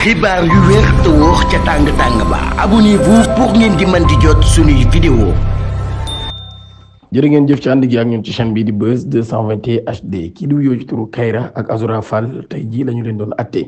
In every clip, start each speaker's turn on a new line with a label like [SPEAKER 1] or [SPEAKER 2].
[SPEAKER 1] xibaar yu wér te wóor ca tàng-tàng ba abonnez-vous pour ngeen di mën di jot suñuy vidéo.
[SPEAKER 2] jërë ngeen jëf ci ànd gi ak ñun ci chaîne bii di Buzz 221 HD kii di wuyoo ci turu Kayra ak Azoura Fall tey jii la ñu leen doon atte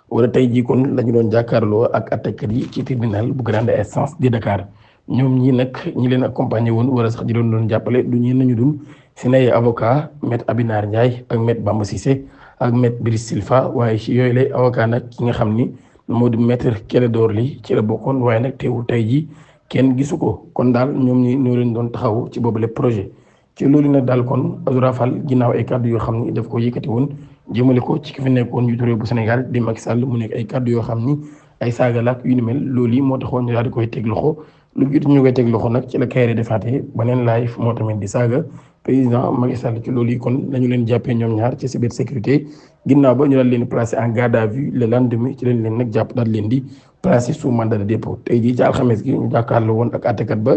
[SPEAKER 2] wala tey jii kon la ñu doon jàkkaarloo ak attekat yi ci tribunal bu grande instance di Dakar ñoom ñi nag ñi leen accompagné woon wala sax ñi doon jàppale du ñeen nañu dul seen ay avocat maître Abinar Ndiaye ak maître Bamba Cissé ak maître Brice Silva waaye ci yooyu lay avocat nag ki nga xam ni moo di maître Clédor Ly ci la bokkoon waaye nag teewul tey jii kenn gisu ko kon daal ñoom ñi ñoo leen doon taxaw ci boobule projet ci loolu nag daal kon Azoura Fall ginnaaw ay kàddu yoo xam ni daf ko yëkkati woon jëmale ko ci ki fi nekkoon njiitu réew bu Sénégal di Macky Sall mu nekk ay kàddu yoo xam ni ay saaga la ak yu ni mel loolu yi moo taxoon ñu daal di koy teg loxo lu jiitu ñu koy teg loxo nag ci la Kayra defaatee beneen live moo tamit di saaga président Macky Sall ci loolu yi kon lañu leen jàppee ñoom ñaar ci cybersécurité ginnaaw ba ñu daal leen placé en garde à vue le lendemain ci leen leen nag jàpp daal leen di placé sous mandat de dépôt tey jii ci alxames gi ñu jàkkaarloo woon ak àttekat ba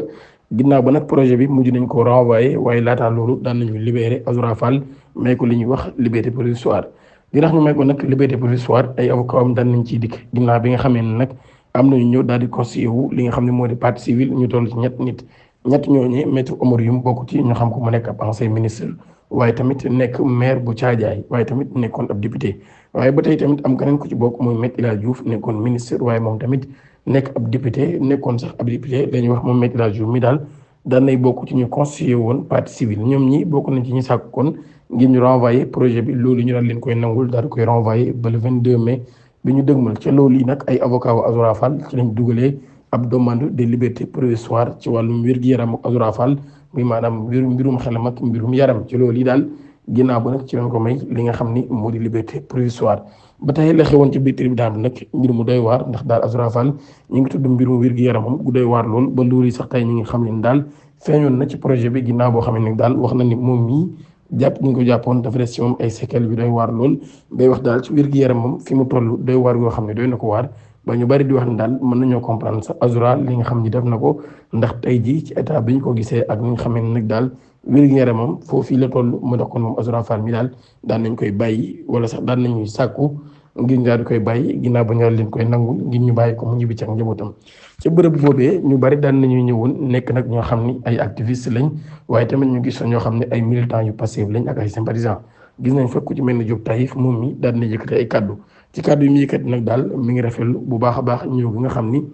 [SPEAKER 2] ginnaaw ba nag projet bi mujj nañ ko renvoyé waaye laataa loolu daan nañu libéré Azoura Fall may ko li ñuy wax liberté provisoire di tax ñu may ko nag liberté provisoire ay avocat am daan nañ ciy dikk ginnaaw bi nga xamee ne nag am nañu ñëw daal di constitué wu li nga xam ne moo di partie civile ñu toll ci ñett ñooñu maître Oumar Youm bokk ci ñu xam ko mu nekk ab ancien ministre waaye tamit nekk maire bu Thiadiaye waaye tamit nekkoon ab député waaye ba tey tamit am keneen ku ci bokk mooy maître El Hadji Diouf nekkoon ministre waaye moom tamit nekk ab député nekkoon sax ab député dañuy wax moom maître El Hadji Diouf mi daal daan nay bokk ci ñu constitué woon partie civile ñoom ñi bokk nañ ci ñu sàkk kon ngir ñu renvoyé projet bi loolu ñu daal leen koy nangul daal di koy renvoyé ba le 22 mai bi ñu dëgmal ca loolu yi nag ay avocat wu Azoura Fall ci lañ dugalee ab demande de liberté provisoire ci wàllum wér-gu-yaram ak Azoura Fall muy maanaam mbirum xelam ak mbirum yaram ci loolu yi daal ginnaaw ba nag ci lañ ko may li nga xam ni moo di liberté provisoire ba tey la xewoon ci biir tribunal bi nag mbir mu doy waar ndax daal Azoura Fall ñu ngi tudd mbirum wér-gu-yaramam gu doy waar lool ba loolu yi sax tey ñu ngi xam ne daal feeñoon na ci projet bi ginnaaw boo xam ne nag daal wax na ni moom mii jàpp ñu ko jàppoon dafa des ci moom ay séquelles yu doy waar lool bay wax daal ci wér-gu-yaramam fi mu toll doy waar yoo xam ne doy na ko waar ba ñu bari di wax ne daal mën nañoo comprendre sax Azoura li nga xam ni def na ko ndax tey jii ci état bi ñu ko gisee ak ni nga xamee ne nag daal wér-gu-yaramam foofu la toll mu dox kon moom Azoura Fall mi daal daan nañ koy bàyyi wala sax daan nañuy sàkku ngir ñu daal di koy bàyyi ginnaaw ba ñu leen koy nangul ngir ñu bàyyi ko mu ñibbi ci ak njabootam ca bërëb boobee ñu bari daan nañuy ñëwoon nekk nag ñoo xam ni ay activistes lañ waaye tamit ñu gis ñoo xam ne ay militants yu passif lañ ak ay sympathisants gis nañ fekk ku ci mel ni Diop Taïf moom mi daan na yëkkati ay kaddu ci kaddu yi mu yëkkati nag daal mi ngi rafetlu bu baax a baax ñëw gi nga xam ni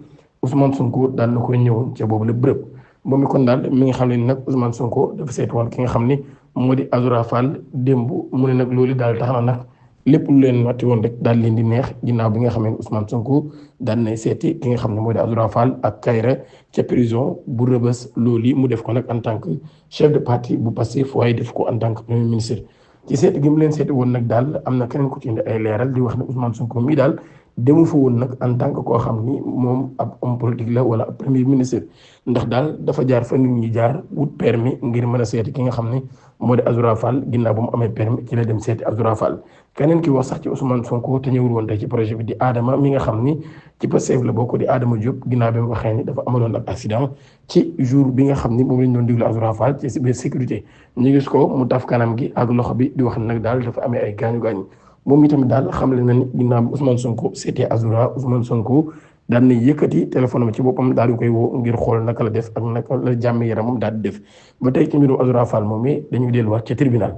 [SPEAKER 2] Ousmane Sonko daan na koy ñëwoon ca boobu la bërëb moom mi kon daal mi nga xam ne nag Ousmane Sonko dafa seetu woon ki nga xam ni moo di Azoura Fall démb mu ne nag loolu daal tax na nag lépp lu leen watti woon rek daal leen di neex ginnaaw bi nga xam ne Ousmane Sonko daan nay seeti ki nga xam ne moo di Azoura Fall ak Kayra ca prison bu Rebeuss loolu yi mu def ko nag en tant que chef de parti bu Pastef waaye def ko en tant que premier ministre ci seeti gi mu leen seeti woon nag daal am na keneen ku ci indi ay leeral di wax ne Ousmane Sonko mii daal demu fa woon nag en tant que koo xam ni moom ab homme politique la wala ab premier ministre ndax daal dafa jaar fa nit ñi jaar wut permis ngir mën a seeti ki nga xam ne moo di Azoura Fall ginnaaw ba mu amee permis ci la dem seeti Azoura Fall keneen ki wax sax ci Ousmane Sonko te ñëwul woon tey ci projet bi di Adama mi nga xam ni ci Pastef la bokk di Adama Diop ginnaaw bi mu waxee ni dafa amaloon ak accident ci jour bi nga xam ni moom lañ doon diglu Azoura Fall ci biir sécurité ñu gis ko mu taf kanam gi ak loxo bi di wax nag daal dafa amee ay gaañu-gaañu moom itamit daal xamle na ni ginnaaw bi Ousmane Sonko seetee Azoura Ousmane Sonko daan na yëkkati téléphone am ci boppam daal di koy woo ngir xool naka la def ak naka la jàmm yaramam daal di def ba tey ci mbirum Azoura Fall moom i dañuy delluwaat ca tribunal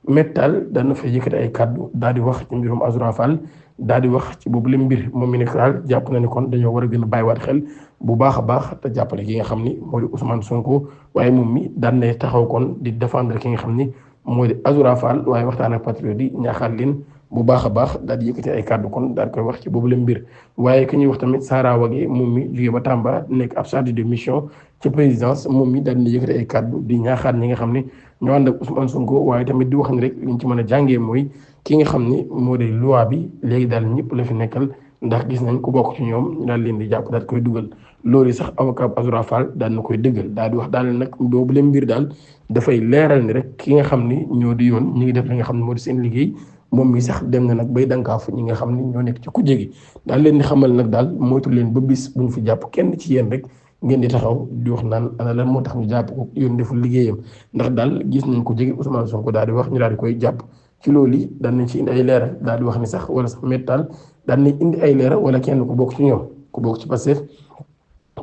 [SPEAKER 2] méttal daan na fa yëkkati ay kàddu daal di wax ci mbirum Azoura Fall daal di wax ci boobu la mbir moom mi ne daal jàpp na ni kon dañoo war a gën a bàyyiwaat xel bu baax a baax te jàppale ki nga xam ni moo di Ousmane Sonko waaye moom mi daan na taxaw kon di défendre ki nga xam ni moo di Azoura Fall waaye waxtaan ak patriote yi ñaaxaat leen bu baax a baax daal di yëkkati ay kàddu kon daal koy wax ci boobu la mbir waaye ki ñuy wax tamit Sara Wagué moom mi jógee ba Tamba nekk ab chargé de mission ci présidence moom mi daal di yëkkati ay kàddu di ñaaxaat ñi nga xam ne ñoo ànd ak Ousmane Sonko waaye tamit di wax ni rek liñ ci mën a jàngee mooy ki nga xam ni moo di loi bi léegi daal ñëpp la fi nekkal ndax gis nañ ku bokk ci ñoom ñu daal leen di jàpp daal koy dugal loolu sax avocat Azoura Fall daal na koy dëggal daal di wax daal nag boobu leen mbir daal dafay leeral ni rek ki nga xam ni ñoo di yoon ñi ngi def li nga xam ne moo di seen liggéey moom mi sax dem na nag bay dankaafu ñi nga xam ni ñoo nekk ci kujje gi daal leen di xamal nag daal moytu leen ba bis buñ fi jàpp kenn ci yéen rek ngeen di taxaw di wax naan ana lan moo tax ñu jàpp ko yoon deful liggéeyam ndax daal gis nañ ko jege Ousmane Sonko daal di wax ñu daal di koy jàpp ci loolu yi daan nañ ci indi ay leeral daal di wax ni sax wala sax méttal daan nañ indi ay leeral wala kenn ku bokk ci ñoom ku bokk ci Pastef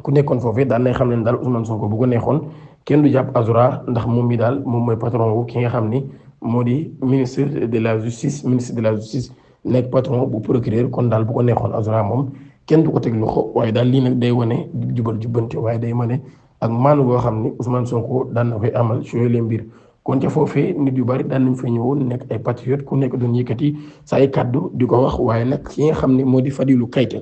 [SPEAKER 2] ku nekkoon foofee daan nay xam ne daal Ousmane Sonko bu ko neexoon kenn du jàpp Azoura ndax moom mi daal moom mooy patron wu ki nga xam ni moo di ministre de la justice nekk patron bu procureur kon daal bu ko neexoon Azoura moom kenn du ko teg loxo waaye daal lii nag day wane jubal jubbante waaye day wane ak maanu goo xam ni Ousmane Sonko daan na koy amal ci yooyu leen mbir kon ca foofee nit yu bari daan nañ fa ñëwoon nekk ay patriote ku nekk doon yëkkati sa ay kàddu di ko wax waaye nag ki nga xam ne moo di Fadilou Keita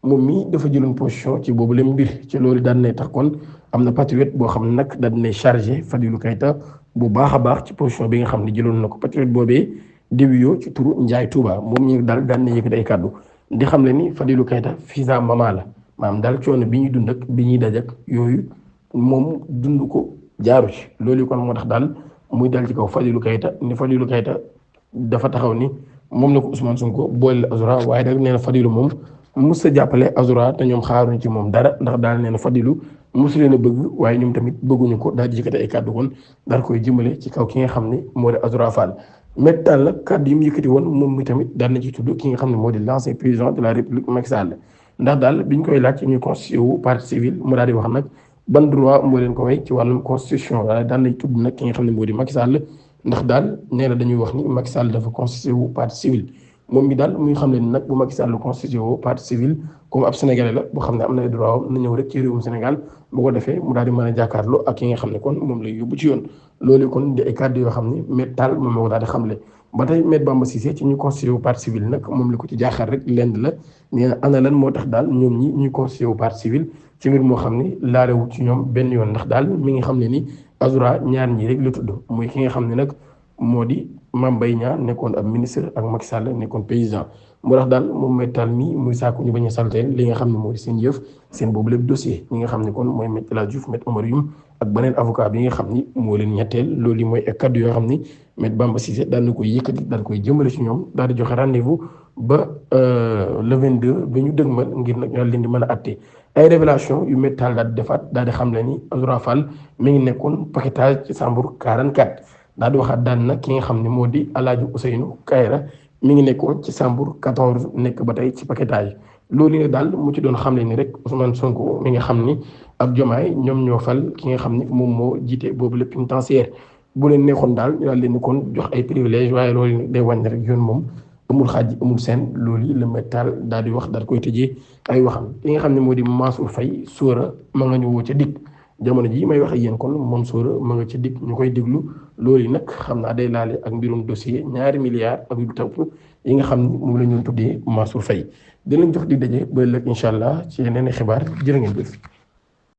[SPEAKER 2] moom mii dafa jëloon position ci boobu leen mbir ci loolu daan nay tax kon am na patriote boo xam ne nag daan nay chargé Fadilou Keita bu baax a baax ci position bi nga xam ne jëloon na ko patriote boobee di wuyoo ci turu Ndiaye Touba moom ñu daal daan na yëkkati ay kàddu di xam le ni Fadilou Keita visa mama la maanaam daal coono bi ñuy dund ak bi ñuy daj ak yooyu moom dund ko jaaru ci loolu kon moo tax daal muy dal ci kaw Fadilou Keita ni Fadilou Keita dafa taxaw ni moom la ko Ousmane Sonko boole Azoura waaye nag nee na Fadilou moom mus sa jàppale Azoura te ñoom xaaruñu ci moom dara ndax daal nee na Fadilou mosu leen a bëgg waaye ñoom tamit bëgguñu ko daal di yëkkati ay kàddu kon daal koy jëmale ci kaw ki nga xam ne moo di Azoura Fall mais daal nag kàddu yi mu yëkkati woon moom mi tamit daal na ci tudd ki nga xam ne moo di l'ancien président de la République Macky Sall ndax daal biñ koy laaj ñu constitué wu partie civile mu daal di wax nag ban droit moo leen ko way ci wàllum constitution waaye daan nañ tudd nag ki nga xam ne moo di Macky Sall ndax daal nee na dañuy wax ni Macky Sall dafa constitué wu partie civile moom mi daal muy xam ne nag bu Macky Sall constitué wu partie civile comme ab sénégalais la boo xam ne am na ay droit am na ñëw rek ci réewum Sénégal bu ko defee mu daal di mën a jàkkaarloo ak ki nga xam ne kon moom lay yóbbu ci yoon loolu kon di ay kàddu yoo xam ne Maître Tall moom moo ko daal di xamle ba tey Maître Bamba Cissé ci ñu constitué wu partie civile nag moom li ko ci jaaxaar rek lenn la nee na ana lan moo tax daal ñoom ñi ñu constitué wu partie civile ci mbir moo xam ni laalewut ci ñoom benn yoon ndax daal mi ngi xam ne ni Azoura ñaar ñii rek la tudd muy ki nga xam ne nag moo di Mame Mbaye Niang nekkoon ab ministre ak Macky Sall nekkoon président moo tax daal moom Maître Tall mi muy sàkku ñu bañ a salteel li nga xam ne moo di seen yëf seen boobu lépp dossier ñi nga xam ne kon mooy Maître El Hadji Diouf Maître Oumar Youm ak beneen avocat bi nga xam ni moo leen ñetteel loolu yi mooy ay kaddu yoo xam ni Maître Bamba Cissé daal na koy yëkkati daal koy jëmale ci ñoom daal di joxe rendez-vous ba le 22 ba ñu dëgmal ngir nag ñoo leen di mën a atte ay révélation yu Maître Tall daal di defaat daal di xam le ni Azoura Fall mi ngi nekkoon paquetage ci Sambour 44 daal di waxaat daan nag ki nga xam ne moo di El Hadji Ousseynou Kayra mi ngi nekkoon ci Sambour 14 nekk ba tey ci paquetage loolu ne daal mu ci doon xam le ni rek Ousmane Sonko mi nga xam ni ak Diomaye ñoom ñoo fal ki nga xam ni moom moo jiite boobu le pénitentiaire bu leen neexoon daal ñu daal leen ni kon jox ay privilège waaye loolu nag day wàññi rek yoon moom amul xaaj amul seen loolu yi la Maître Tall daal di wax daal koy tëjee ay waxam ki nga xam ne moo di Mansour Faye sóora ma nga ñu woo ca dikk jamono ji may wax ak yéen kon moom sóora ma nga ca dikk ñu koy déglu loolu yi nag xam naa day laale ak mbirum dossier 2 milliards ak yu topp yi nga xam ne moom la ñu tuddee Mansour Faye dinañ jox di daje ba ëllëg incha allah ci yeneen xibaar jërë ngeen jëf